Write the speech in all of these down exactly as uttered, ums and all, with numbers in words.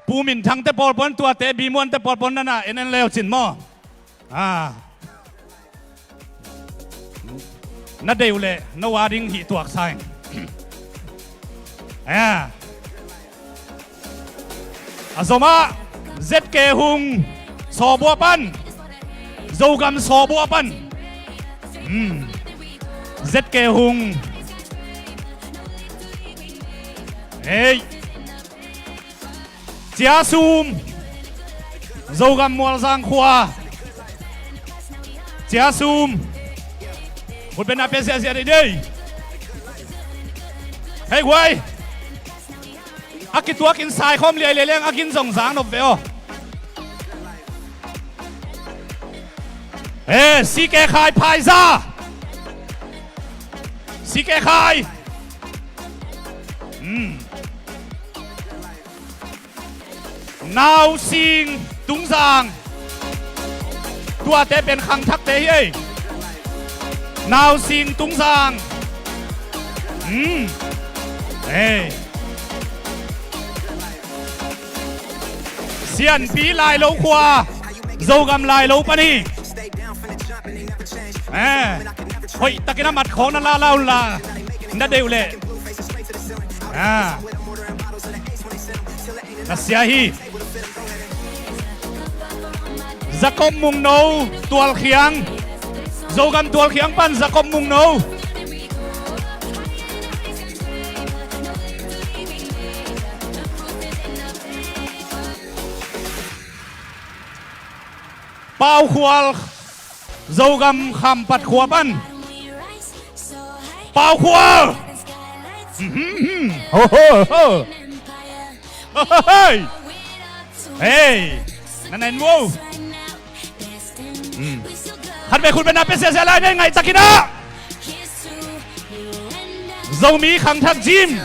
Pu Min Thangte pawlpawn tuate, Bi Muante pawlpawn nana en en leu cin maw? Ah. Na dei uh leh no a ding hih tuak sa ing. Ah. A zom ah Z K Hung, Sawbua pan, Zogam Sawbua pan. Hmm. Z K Hung. Hei. Cia Sum, Zogam Mualzang khua. Cia Sum. Khutbetna pia ziahziah dei dei. Hei guai. A kituakin saikhawm liai leleng a gin zong zang nop ve aw. Eh, C K Khai phaiza. C K Khai. Hmm. Nausing Tungzang. Tuate pen khangthakte hi ei. Nausing Tungzang. Hmm. Ei. Sianpi Lailo khua. Zogam Lailo pan hi. Eh. Hoih takin a mat khawng na la la un la. Na deuh leh. Ah. Na sia hi. Jacob Mungno Tualkhiang. Zogam Tualkhiang pan Jacob Mungno. Pau Khual Zogam Khampat khua pan. Pau Khual. Mhm. Ho, ho, ho. Ho, ho, hei. Hei. Na nen wo. Hmm. Khat vei khutbetna pia ziahziah lai nei ngaih takin ah. Zomi khangthak gym.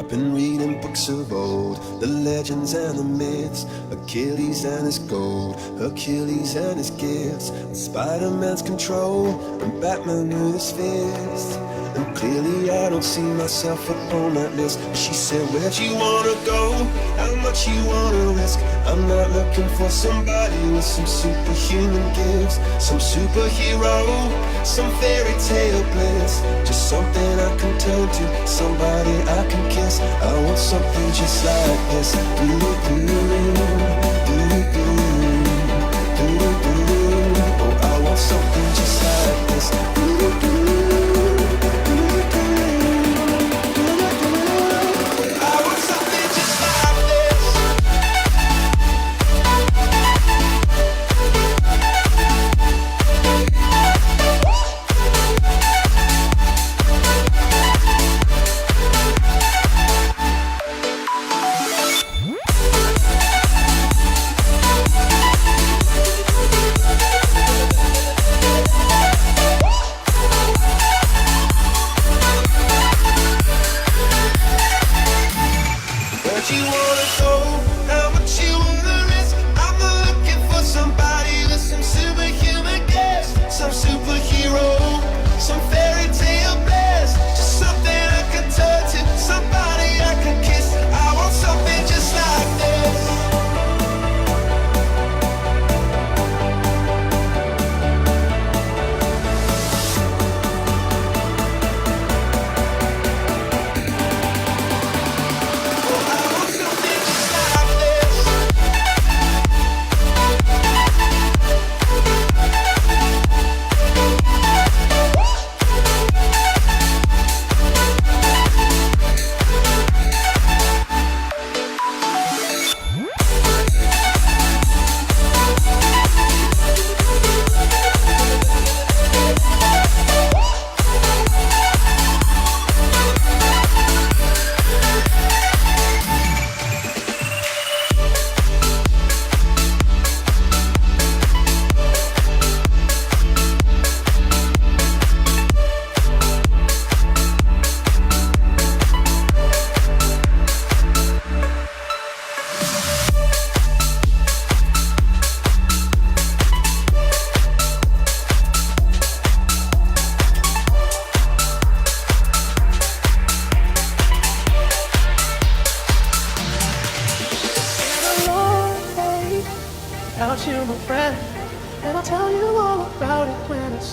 I've been reading books of old, the legends and the myths, Achilles and his gold, Hercules and his gifts, and Spider-Man's control, and Batman with his fists. And clearly I don't see myself upon that list. She said, "Where'd you wanna go? How much you wanna risk?" I'm not looking for somebody with some superhuman gifts, some superhero, some fairy tale bliss. Just something I can turn to, somebody I can kiss. I want something just like this. Do-do-do, do-do-do, do-do-do. Oh, I want something just like this. Do-do-do, do-do-do, do-do-do. I want something just like this.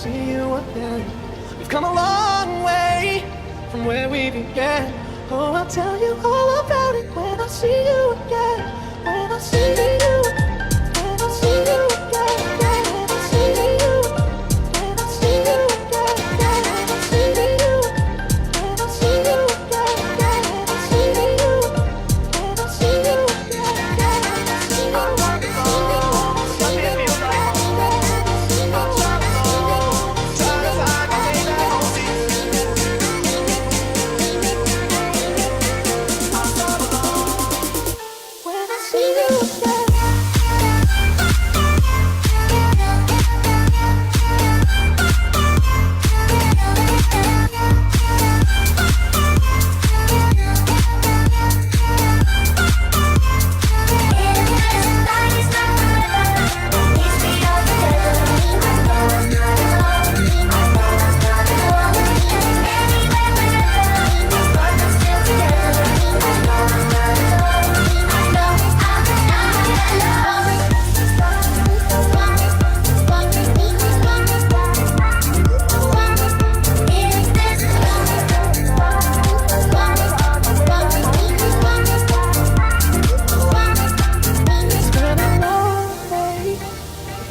See you again. We've come a long way from where we began. Oh, I'll tell you all about it when I see you again. When I see you, when I see you again, when I see you, when I see you again, when I see you, when I see you again, when I see you.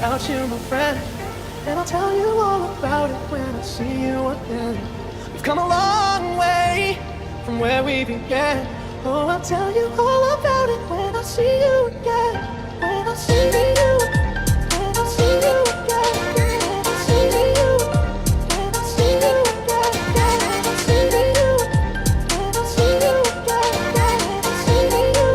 Out you, my friend, and I'll tell you all about it when I see you again. We've come a long way from where we began. Oh, I'll tell you all about it when I see you again. When I see you, when I see you again, when I see you, when I see you again, when I see you, when I see you again, when I see you.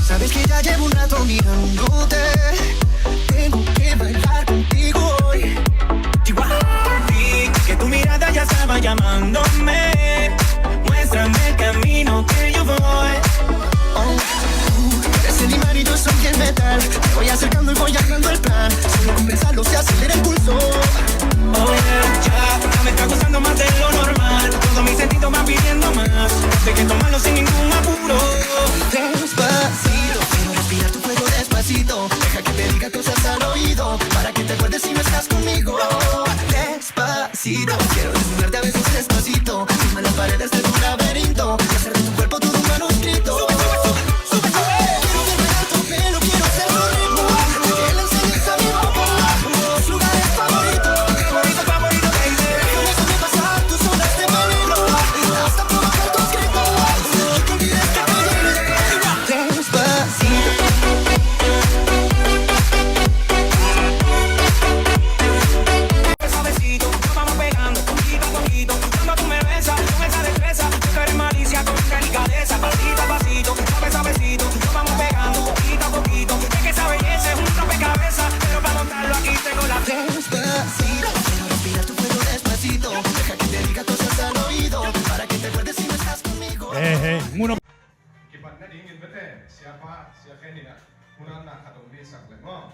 Sabes que ya llevo un rato mirándote. Tengo que bailar contigo hoy. Igual, vi que tu mirada ya estaba llamándome. Muéstrame el camino que yo voy. Oh, tú eres el imán y yo soy el metal. Me voy acercando y voy armando el plan. Solo con pensarlo se acelera el pulso. Oh yeah, ya, ya me está gustando más de lo normal. Todos mis sentidos van pidiendo más. Hay que tomarlo sin ningún apuro. Despacito, quiero respirar tu fuego despacito. Deja que te diga cosas al oído para que te acuerdes si no estás conmigo. Despacito, quiero desnudarte a besos despacito. Firma las paredes de tu laberinto y hacer de tu cuerpo todo un manuscrito. Sube, sube, sube, sube. Quiero verme a tu pelo, quiero ser tu ritmo. Que le enseñes a mi boca tus lugares favoritos. Favorito, favorito, baby. Déjame sobrepasar tus zonas de peligro. Hasta provocar tus gritos. Y que olvides que te di. Despacito. Suavecito, nos vamos pegando, poquito a poquito. Cuando tú me besas con esa destreza, yo quiero malicia con delicadeza. Pasito a pasito, suave, suavecito, nos vamos pegando, poquito a poquito. Es que esa belleza es un rompecabezas, pero para montarlo aquí tengo la. Despacito, quiero respirar tu fuego despacito. Deja que te diga cosas al oído, para que te acuerdes si no estás conmigo. Eh, eh, muno. Kipan na dingin bete, siapa, siapa ni na. Munan na khat om mi sak le maw.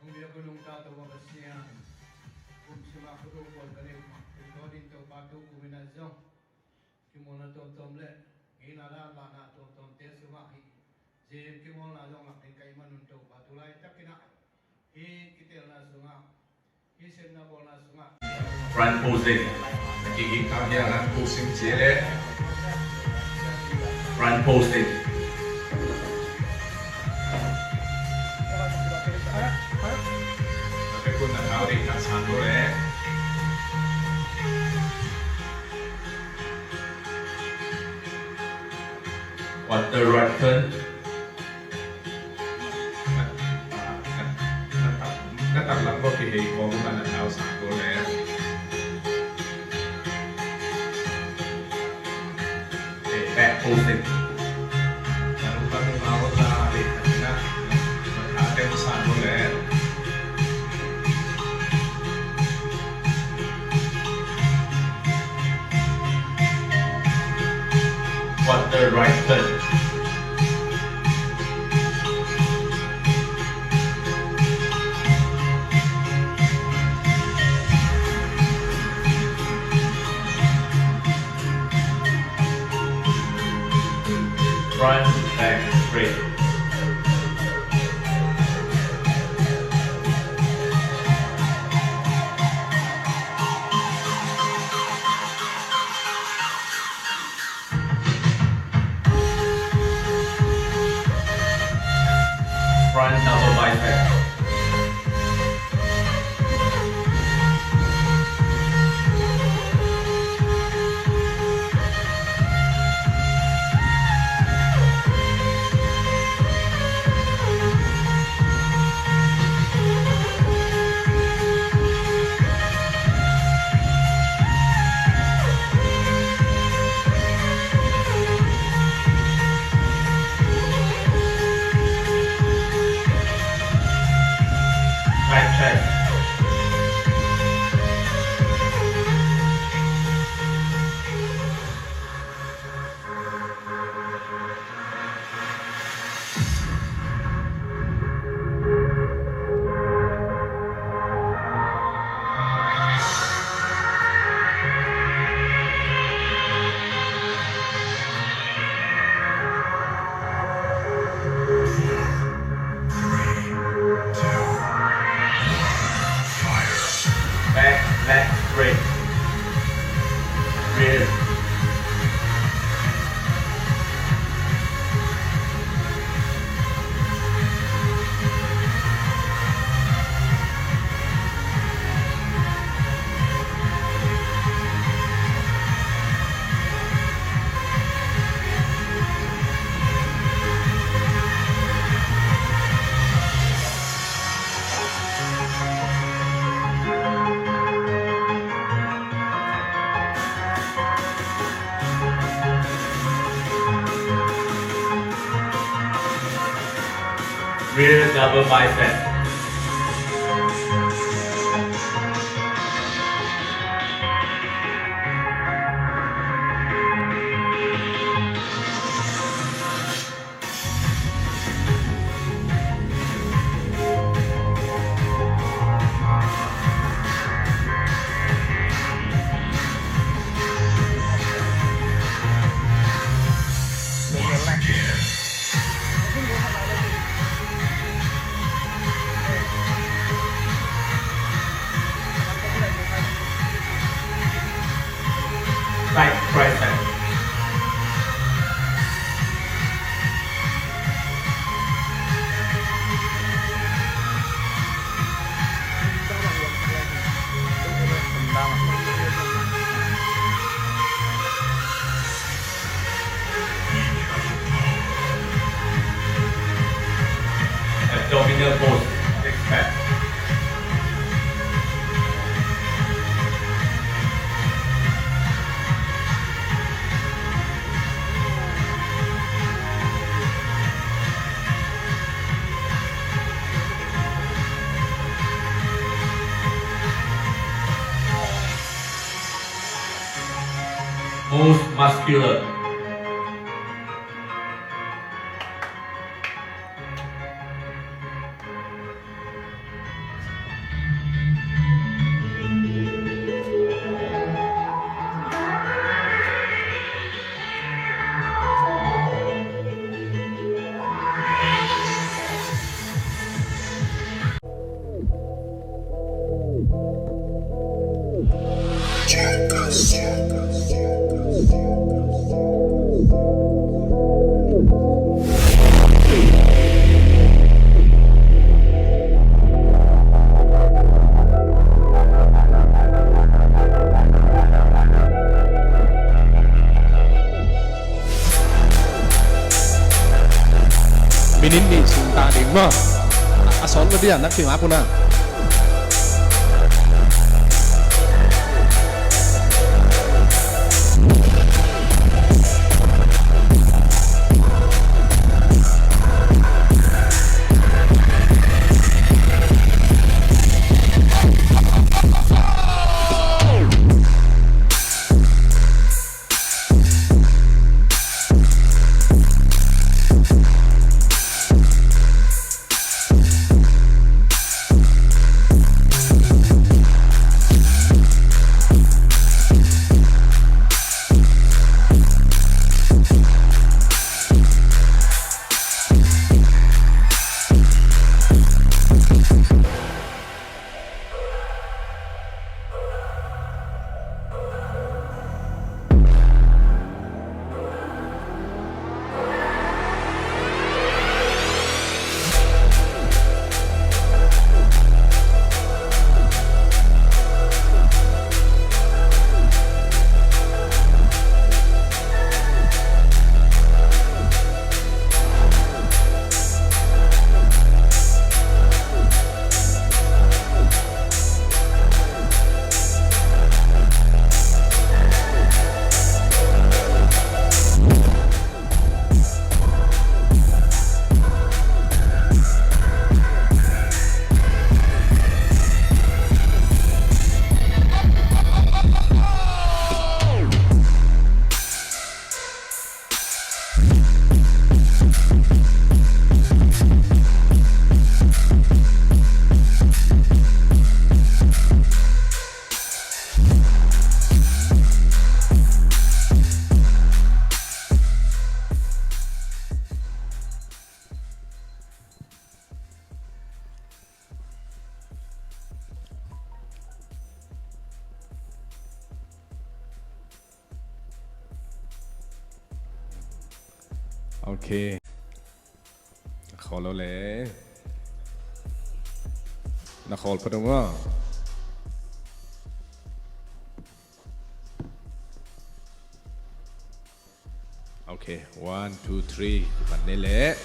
Hong biak uh nungta Topa Pasian, kum sima khut uh pawl ka ding, kum tawh ding Topa tu kum in a zong Kimawlna tuamtuam le hihna dan lahna tuamtuamte sungah hih Zim kimawlna zong lak ding ka hih manun Topa tu laitakin ah hih kiteelna sungah, hih semna bawlna sungah. Front posing. Kikik tak hial nan posing ci le. Front posing. Tapi kun na thau dik tak san tu le. Quarter right turn. Ka tak lam ko kihei ko bu kan a thau sang ko le. Back posing. Ka lung ka lung a wata le ka tina. Ka tem sang ko le. Quarter right turn. Front back straight. Front double bicep. Right chest. Back leg straight. Rear. Rear double bicep. Back press. Abdominal pose, six pack. Most muscular. Minit nih sung ta ding maw. A sawt lo dia, nak kim a puna. Ok. Na khawl lo le. Na khawl phot uh maw. Ok, one, two, three. Kipan ni leh.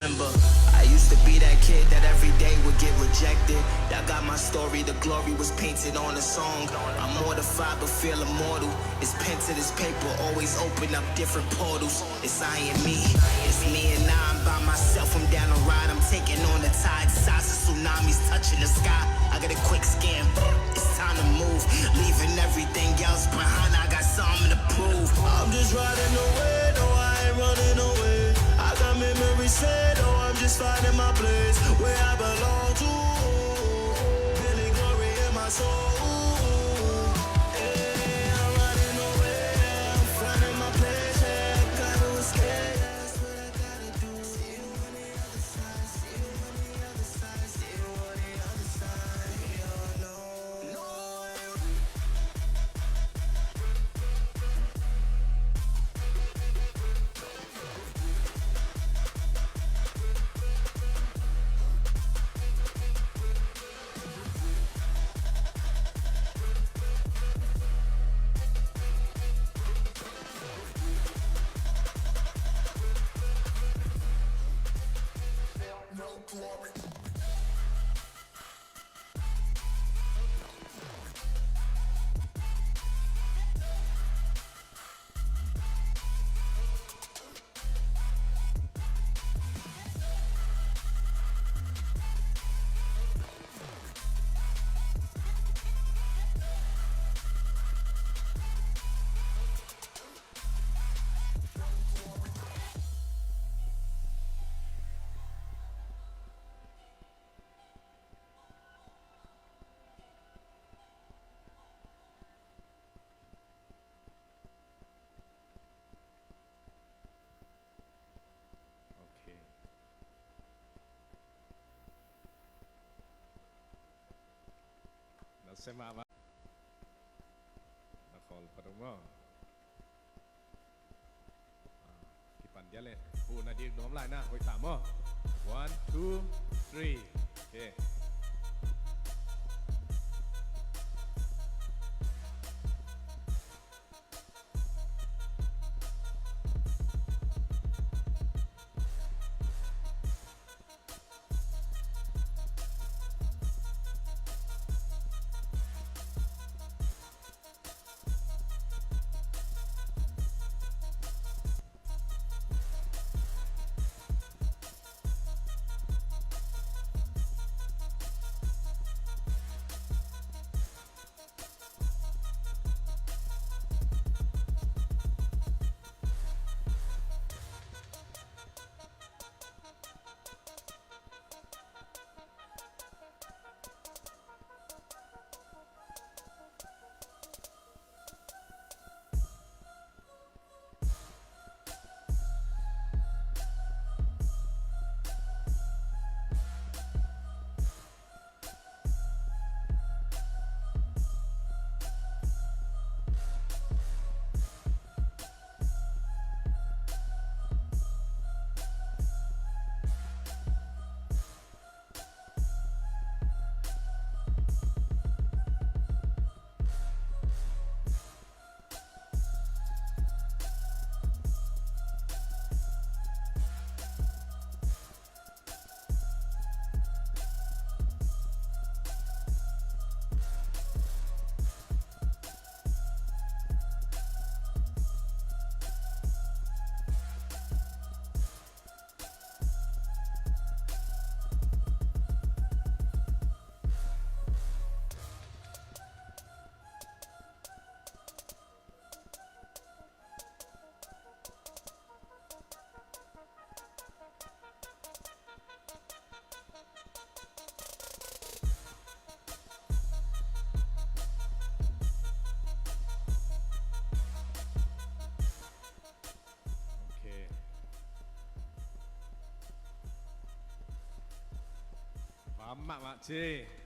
Remember, I used to be that kid that every day would get rejected. Y'all got my story, the glory was painted on a song. I'm mortified but feel immortal. It's pen to this paper, always open up different portals. It's I and me, it's me and I. I'm by myself, I'm down a ride. I'm taking on the tide, sighs of tsunamis touching the sky. I got a quick scan. It's time to move, leaving everything else behind. I got something to prove. I'm just riding away, no, I ain't running away. I got memories set, oh, I'm just finding my place where I belong to. Feeling glory in my soul. Yeah, I'm running away, I'm finding my place, yeah. Gotta escape, that's what I gotta do. See you on the other side, see you on the other side, see you on the other side, yeah, no. Ok. Na sem a va. Na khawl phot uh maw. Pan dia le. Hu na dik nuam lai na, hoih ta maw. One, two, three. Okay. Okay. Vam mahmah ci.